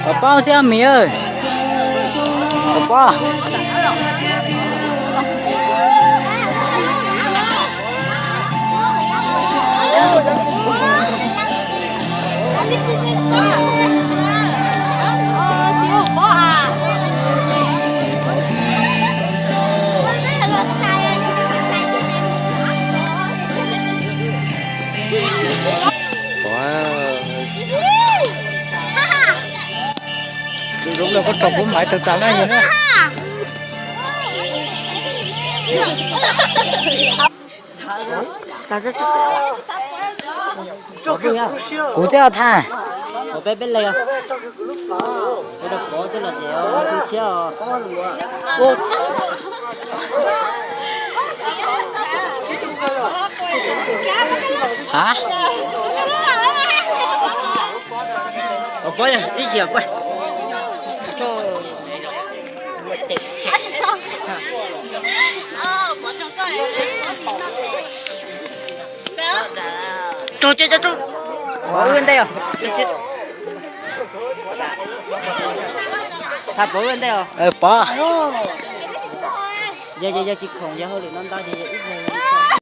Pov pob xwb miv. Pov pob. Tus zoo no koj rau kuv maiv tau tas na yog na. Kuv twb thaj. Peb peb leeg. Peb rau pov twb los ces xu tshiab os. Ha? Pov ib yam pab. Rau ces rau. Pov wb ntej os. Thaj Pov wb ntej os. Pov. Yog yog yog tsis khoom yog hauj lwm no ntau ces yog ib leeg.